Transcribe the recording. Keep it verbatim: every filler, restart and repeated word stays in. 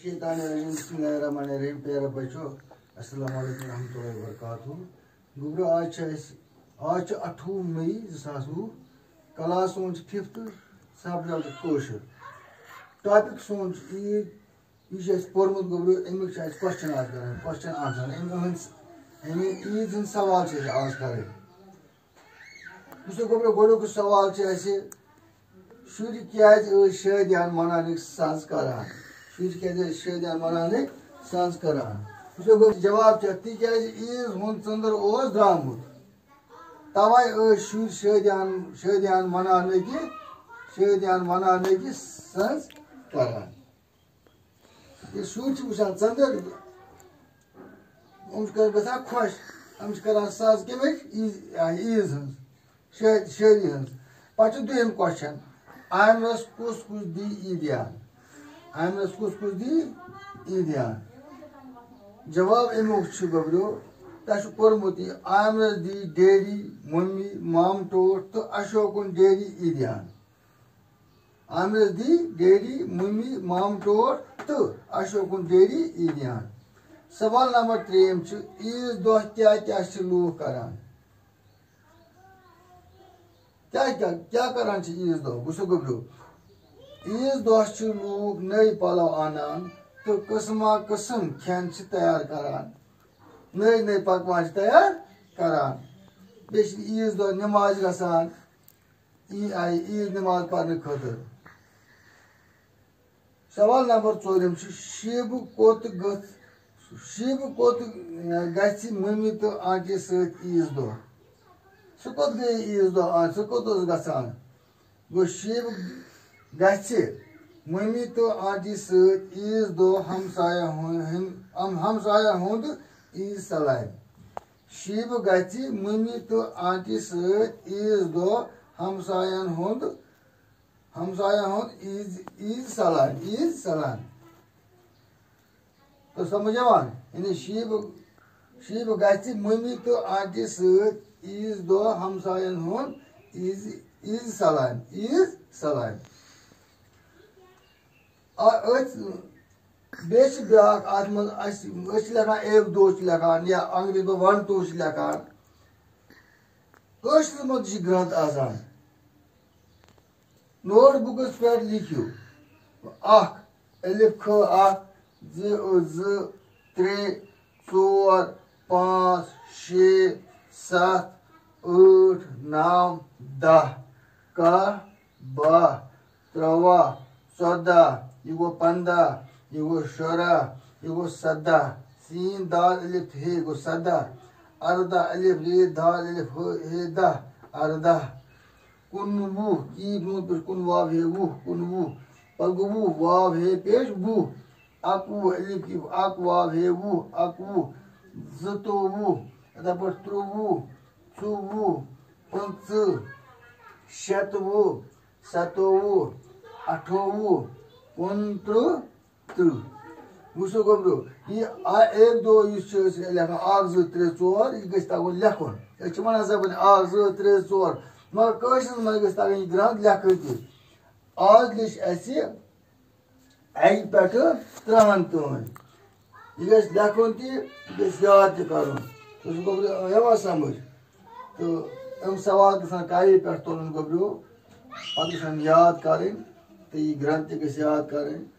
شیطان الرجیم، بسم اللہ الرحمن الرحیم۔ پیارے بچو، السلام علیکم ورحمۃ اللہ وبرکاتہ۔ گوٚبرو، آز چھِ اَسہِ، آز چھُ اَٹھووُہ مئی زٕ ساس وُہ۔ کلاس سون چھُ ففتھ، سبجیکٹ چھُ کٲشُر۔ ٹاپک سون چھُ عیٖد۔ یہِ چھُ اَسہِ پوٚرمُت گوٚبرو، اَمیُک چھُ اَسہِ کوسچن آز کران، کوسچن آنسر۔ اَمہِ أہٕنٛز، اَمہِ عیٖد ہٕنٛدۍ سوال چھِ اَسہِ آز کرٕنۍ۔ وٕچھِو گوٚبرو، گۄڈٕنیُک سوال چھُ اَسہِ، شُرۍ کیٛازِ ٲسۍ شٲدیان مناونٕکۍ سَز کران؟ شُرۍ کیٛازِ ٲسۍ شٲدیان مناونٕکۍ سَز کران؟ وٕچھِو گوٚبرو، جواب چھُ، تِکیٛازِ عیٖز ہُنٛد ژٔنٛدٕر اوس درٛامُت۔ تَوَے ٲسۍ شُرۍ شٲدیان، شٲدیان مناونٕکۍ، شٲدیان مناونٕکۍ سَز کران۔ ییٚلہِ شُرۍ چھِ وٕچھان ژٔنٛدٕر، یِم چھِ گژھان خۄش، یِم چھِ کران سَز کَمِچ؟ عیٖز، عیٖز ہٕنٛز، شٲدۍ، شٲدی ہٕنٛز۔ پَتہٕ چھُ دوٚیِم کوسچن، آمرَس کُس کُس دی عیٖدیان؟ آمرَس کُس کُس دی عیٖدیان؟ جواب اَمیُک چھُ گوٚبرو، تۄہہِ چھُ پوٚرمُت یہِ، آمرَس دی ڈیڈی، مٔمی، مامہٕ ٹوٹھ تہٕ اشوکُن ڈیڈی عیٖدیان۔ آمرَس دی ڈیڈی، مٔمی، مامہٕ ٹوٹھ تہٕ اشوکُن ڈیڈی عیٖدیان۔ سوال نمبر ترٛیٚیِم چھُ، عیٖذ دۄہ کیٛاہ کیٛاہ چھِ لوٗکھ کران؟ کیٛاہ کیٛاہ، کیٛاہ کران چھِ عیٖذ دۄہ؟ وٕچھِو گوٚبرو، عیٖذ دۄہ چھِ لوٗکھ نٔے پَلو اَنان تہٕ قٕسما قٕسٕم کھٮ۪ن چھِ تیار کران، نٔے نٔے پکوان چھِ تیار کران۔ بیٚیہِ چھِ عیٖذ دۄہ نٮ۪مازِ گژھان، عی-، آیہِ عیٖد نٮ۪ماز پرنہٕ خٲطرٕ۔ سوال نمبر ژوٗرِم چھُ، شیٖبہٕ کوٚت گٔژھ، شیٖبہٕ کوٚت، اے، گژھِ مٔمی تہٕ آنٹی سۭتۍ عیٖذ دۄہ؟ سُہ کوٚت گٔیے عیٖذ دۄہ؟ آ، سُہ کوٚت اوس گژھان؟ گوٚو، شیٖبہٕ گژھِ مٔمی تہٕ آنٹی سۭتۍ عیٖذ دۄہ ہمسایَن ہُنٛد، ہم-، ہمسایَن ہُنٛد عیٖد سلامہِ۔ شیٖبہٕ گژھِ مٔمی تہٕ آنٹی سۭتۍ عیٖذ دۄہ ہمساین ہُنٛد، ہمساین ہُنٛد عیٖد، عیٖد سلام، عیٖد سلام۔ تو سمجھ یِوان؟ یعنی شیٖبہٕ، شیٖبہٕ گژھِ مٔمی تہٕ آنٹی سۭتۍ عیٖذ دۄہ ہمساین ہُنٛد عیٖد، عیٖد سلام، عیٖد سلام۔ آ، أتھۍ بیٚیہِ چھِ بیٛاکھ اَتھ منٛز اَسہِ، أسۍ چھِ لیکھان ایک دو چھِ لیکھان یا انگریزی پٲٹھۍ ون ٹو چھِ لیکھان۔ کٲشرِس منٛز تہِ چھِ گرٛنٛد آسان۔ نوٹ بُکَس پٮ۪ٹھ لیکھِو اَکھ، الف کھ اَکھ، زٕ زٕ، ترٛےٚ، ژور، پانٛژھ، شےٚ، سَتھ، ٲٹھ، نَو، دَہ، کاہ، باہ، ترٛواہ، ژۄداہ، یہِ گوٚو پنٛداہ، یہِ گوٚو شُراہ، یہِ گوٚو سَداہ۔ سین دال الف ہے گوٚو سَداہ۔ اَرداہ، الف رے دال الف ہے، ہے دَہ، اَرداہ۔ کُنوُہ، کیٖف نوٗن پٮ۪ٹھ کُن واو ہے وُہ، کُنوُہ۔ پَتہٕ گوٚو وُہ، واو ہے پٮ۪ٹھ وُہ۔ اَکوُہ، الف کیٖف اَکھ واو ہے وُہ، اَکوُہ۔ زٕتووُہ، یِتھَے پٲٹھۍ ترٛۆوُہ، ژۆوُہ، پٕنٛژٕہ، شَتوُہ، سَتووُہ، اَٹھووُہ، کُنترٕٛہ، ترٕٛہ۔ وٕچھِو گوٚبرو، یہِ آ-، ایک دو یُس چھُ أسۍ لیکھان، اَکھ، زٕ، ترٛےٚ، ژور، یہِ گژھِ تَگُن لیکھُن۔ أسۍ چھِ وَنان زَبٲنۍ اَکھ، زٕ، ترٛےٚ، ژور، مگر کٲشرِس منٛز گژھِ تَگٕنۍ یہِ گرٛنٛد لیکھٕنۍ تہِ۔ آز لیٚچھ اَسہِ اَکہِ پٮ۪ٹھٕ ترٛہَن تام۔ یہِ گژھِ لیکھُن تہِ، یہِ گژھِ یاد تہِ کَرُن۔ تُہۍ چھِو گوٚبرو یِوان سَمٕجھ؟ تہٕ یِم سوال گژھن کاپی پٮ۪ٹھ تُلٕنۍ گوٚبرو، پَتہٕ گژھن یاد کَرٕنۍ، تہٕ یہِ گرٛنٛد تہِ گژھِ یاد کَرٕنۍ۔